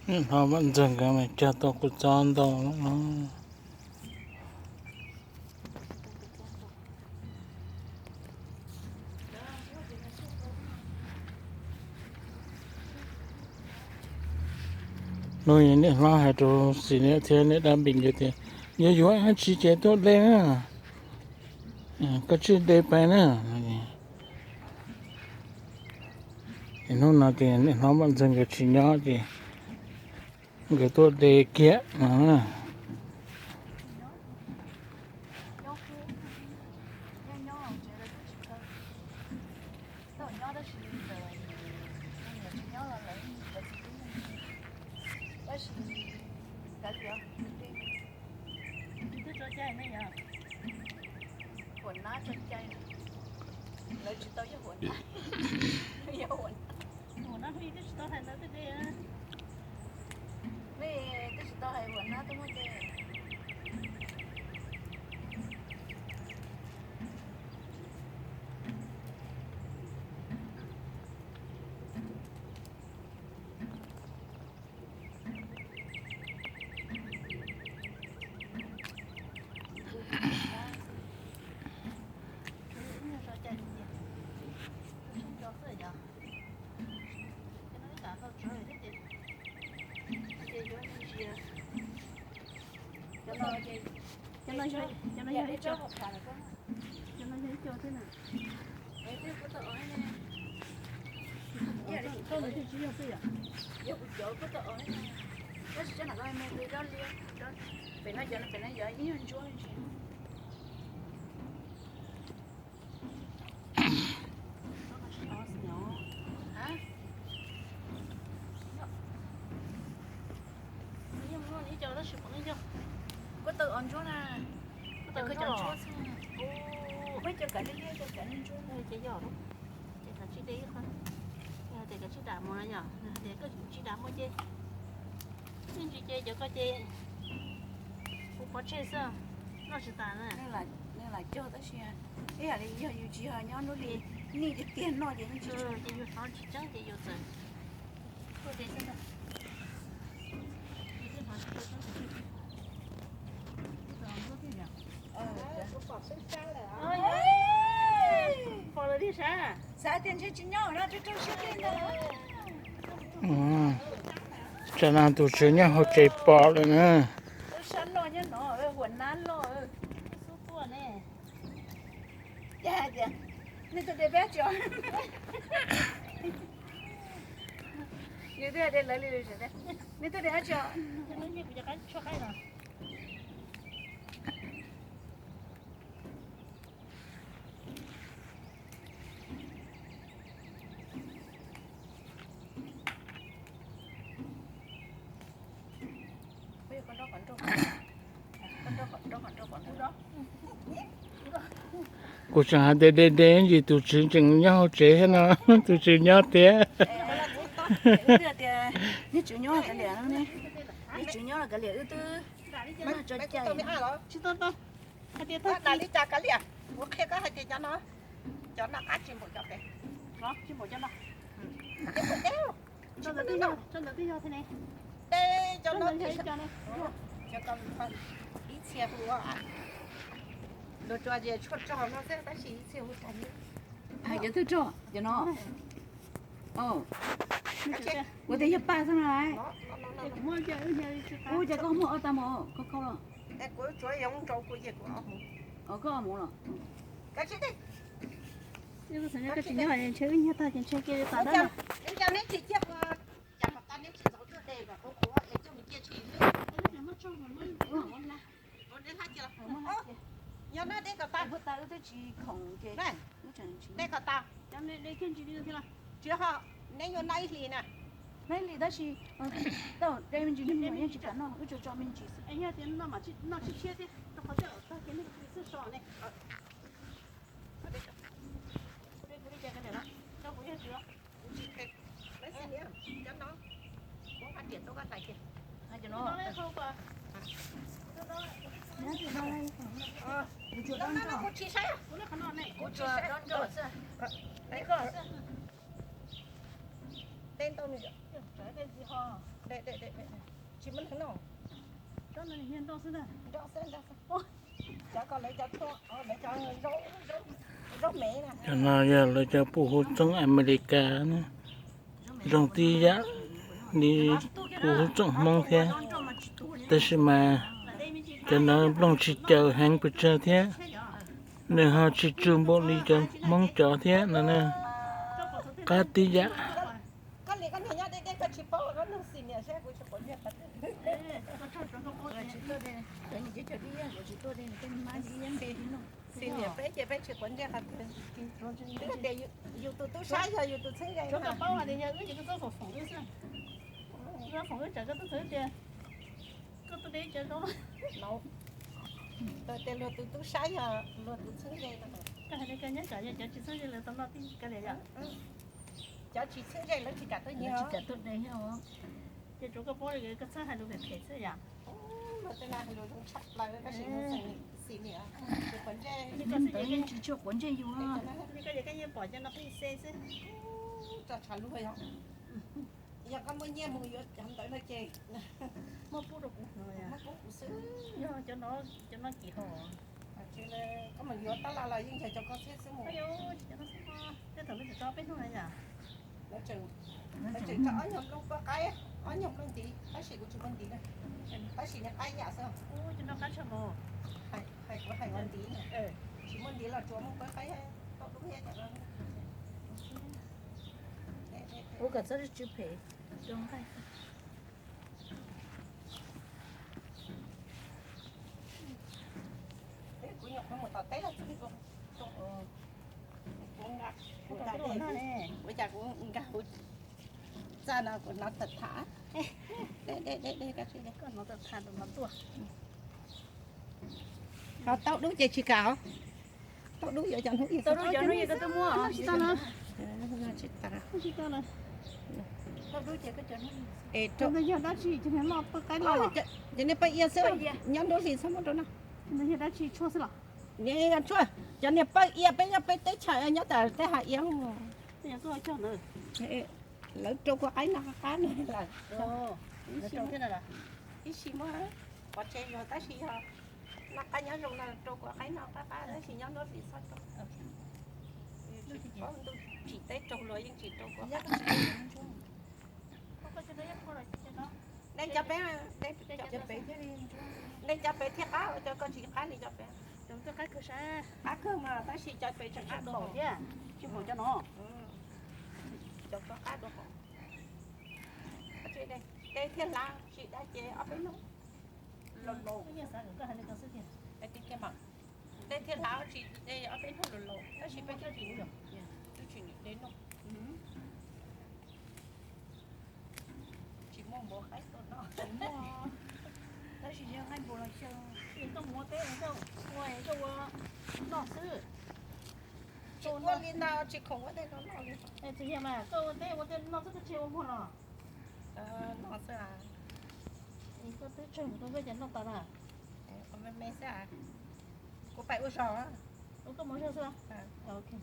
Niam hlob Vaj Ntxawg nkawd mas cog tau kua txob ntau lawm no. Hnub no niam hlob hais rau Xis Niam thiab niam dab Npis nkawd tias, yog yuav dab tsi ces tuaj de na, koj tsij de pais na. Ces hnub no ces niam hlob Vaj Ntxawg nkawd tsis nyob ces nkawd tuaj de kiag no. Huam nab tso cai, lawv tsis tau yog huam nab, yog huam nab. Huam nab twb tsis tau hais lawv tej de, twb tsis tau hais huam nab twb muaj de. Cov no yog ib co thiab na. Koj no thiaj tsis yog xwb yom. Yog kuv cov koj tau os, tab sis cov no me me li, pem no cov, pem no yog ib nyuag ntsuab ntsis. Koj tau os ntsuab na, koj tau cov ntsuab xwb. Muab cov kav liam liam, cov kav liam ntsuab ces yog, ces kav tsij de ib qho, yog tias kav tsij dam mus no yom, tias koj tsis dam mus ces ib ntsis ces cov ko ces kuv pov tseg xwb, noj tsis tas na. Nej lam cog tab sis ib yam li yog yus tsis yog nyob lub li nej tiag tiag noj ces yeej tsis, ces yus hnov tsis tseeb ces yus txawm tuaj de xwb ntag. Pom lawm tiag sav. Xav tias ntshe tsis nyob no, rau rau siab plig ntag. Tsam no tus tswv nyob hauv tsev pom lawm na. Sab loj nyob no, huam nab loj. Xub tuaj ne. Yog hais tias nej tuaj de peb tso. Yus twb de lawv li, nej tuaj de dab tsi? Kuv tseem hais tias de de ntsis tus tswv tseem nyob hauv tsev thiab no, tus tswv nyob tiag. Niag tswv nyob kav liam, niag tswv nyob kav liam wb twb tsis tau tau. Hais tias tag li cas kav liam, kuv qhia koj hais tias cov no, cov no qab tsis npaum cov pem. Tsis npaum cov no. Tsis npaum teb, tsis npaum teb, cov no, cov no ib txhia hu ua, luag tsuas tias tshuaj rog no xwb tab sis ib txhia hu tag li. Hais cov twg rog cov no? Ua tias yog paj xwb no. Ua cas koj muaj ob tag mos koj kho los? Koj ob mus los? Koj tseem nyob koj tsis nyob ntshe wb nyiag tag ces ntshe kiag li tas dab no. Yog no de kom tau, de kom tau, tsis ho, neb yuav noj ib hlis na. Noj ib hlis tab sis tau de me ntsis li yeej tsis kam noj, wb tsuas tso me ntsis xwb. Yog tias noj mas noj tshiab tshiab thiab, rau qhov tej zaum tag ces nej xwb so ne. Kuv tsuas dob nroj xwb. Tej ntau, tej ntau. Tsis muaj neeg noj. Cov no yog lawv cov, lawv cov zaub me na. Cov no yog lawv cov puj huv txoob Amelikas na, zoo tib yam li puj huv txoob Hmoob thiab, tab sis mas cov no nplooj tsis caws heev pes tsawg thiab, nws ho tsis tsw npaum li cov Hmoob cov thiab no na, qab tib yam. Xis niam peb ces peb tsis quav ntsej qhov twg. Twb tias yus tus tub sab yog yus tus txheeb ze. Koj paub hais tias yog wb ces koj txhob foom wb xwb. Koj foom wb tsam koj tub txawm tias koj tuaj de cov zaub. Tias luag tus tub sab yog luag tus txheeb ze no. Koj hais li koj nyob tsam yog cov tsis txheeb ze lawv tau noj tib kav liam yom. Cov tsis txheeb ze lawv tsis kam tuaj nyiag. Tsis kam tuaj de. Ces tsuav koj paub li koj txhob hais lus phem phem xwb yom. Luag tej no hais lus zoo tshaj plaws tab sis xis niam tsis quav ntsej. Koj tsis tshua quav ntsej yus. Koj yeej pom cov no pheej xe xwb. Tso tshav luag yog. Yog koj muaj nyiaj mus yuav cov ntawd no ces muab pub rau kuv, muab pub kuv xwb. Yog cov no, cov no kim hos. Koj mus yuav tab laj los yeej yog cov koj txhiab xwb mus. Tej thaum peb tso peb hnub na yom. Lawv tseem tso ob nyuag nplooj pab qaib, ob nyuag nplooj ntiv, tab sis kuv tsis muaj ntiv na. Tab sis niag qaib yam xwb. Cov no qaib tshaj mas. Hais kuv hais ua ntiv na. Tsis muaj ntiv los tsuas muaj pab qaib tau dub thiab cov no. Ua kom txhob tsw phem rau nqaij. Kuv nyuam qhuav mus tom teb los txog kuv, kuv, kuv, ua cas kuv nkag hauv txaj no kuv hnov tham tham. Deb deb deb deb, koj hnov tham tham no tuaj. Ho tau dub ces tsis kam. Tau dub yuav cov hnub, tau dub cov hnub twb muab tsis tau na. Tsis tau na. Tau dub ces koj cov hnub. Yog dab tsi ces noj pab qaib no. Cov niag paj ia xwb, nyob nruab hlis txhob muab rau no. Yog dab tsi tshuaj xwb los? Tshuaj, cov niag paj ia peb nyob peb teb chaws nyob tas tej hav ia. Lawv rau kua qaib no qab qab no lawm. Ib sim muab pov tseg yog tab sis yog noj qab nyob zoo no rau kua qaib no qab qab tab sis nyob nruab hlis txhob rau. Ntuj tsim teb raug luag yeej tsis rau kua qaib. Nej cov pem, nej cov pem thiaj qab, cov koj tsis qab li cov pem. Qab kawg mas tab sis cov pem tseem qab dua thiab, tsis pom cov no. Cov koj qab dua hov. Dej thiaj hlav, tsis daj ces ob peb hnub los laus. Dej thiaj hlav, tsis dej ob peb hnub los laus tab sis peb twb tsis, twb tsis nws dej noj. Tsis muaj npua qaib tuaj noj. Tab sis yog nqaij npua los xyaw, koj mus ua teb ua ua noj xwb. Tsis ua li ntawd tsis khoom ua teb noj li. Tsis yog mas koj ua teb ua teb noj xwb koj tsis ua muag los. Noj xwb. Koj twb tsawg koj ces noj tas na. Me me xwb. Kuv pais ua zog. Koj mus ua zog xwb.